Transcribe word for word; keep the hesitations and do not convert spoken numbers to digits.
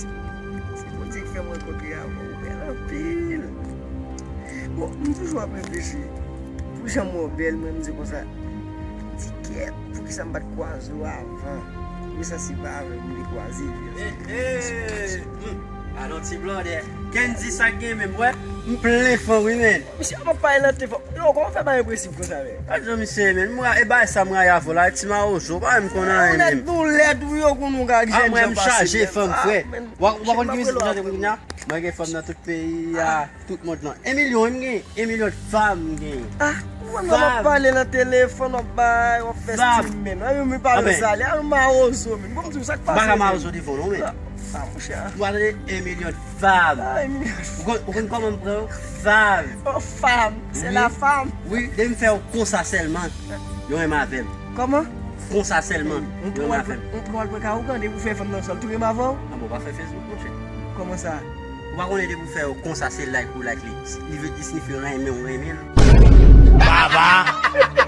Se Bondye ki fè m rankontre avè w, ou bèl anpil. Bon, m toujou ap reflechi. Pou jan m wè w bèl, mwen, m di konsa, m di kèt, poukisa m pa t kwaze w avan? Mwen santi se pa avè w m te kwaze, vye. Hey, hey, hmm. Alon ti blòdè. Kendy sa k gen menm, wè. M plen fanm, wi, men. Misye ap pale nan telefòn. Yo, kòman w fè bay enpresib konsa, men? Gad jan misye ye, men. Mwen, e bay sa mwen avè w la, ti mawozo, pa menm konn anyen, men. Ou nèt, nou lèd, wi, yo, konn nou gad jèn jan pase. Ah, mwen, m chaje fanm, frè. Ou pa konn ki mizik m chante pou kounya? Mwen gen fanm nan tout peyi a, tout mond lan. Yon milyon, wi, m gen. Yon milyon fanm m gen. Ah, ou wè m ap pale nan telefòn, w ap bay, w ap fè stil, men. Mwen, m pale sa, lè mawozo, men. Bon, m di w sa k pase, men. M pa ka mawozo devan w non, men. Ah, monchè. Ou pa tande, yon milyon fanm. Ah, yon milyon. Ou konn, ou konn kòman m pran yo? Fanm. Oh, fanm. Se la fanm. Wi, depi m fè yo konsa sèlman, yo renmen avè m. Kòman? Konsa sèlman, yo renmen avè m. Ou pral pran ka ougan, depi w fè fanm nan sòl, tou renmen avè w? Ah bon, pa fè Facebook, monchè. Kòman sa? Ou pa konnen depi w fè yo konsa, se like ou like li. Li vle di siyifi renmen ou renmen l. Baba!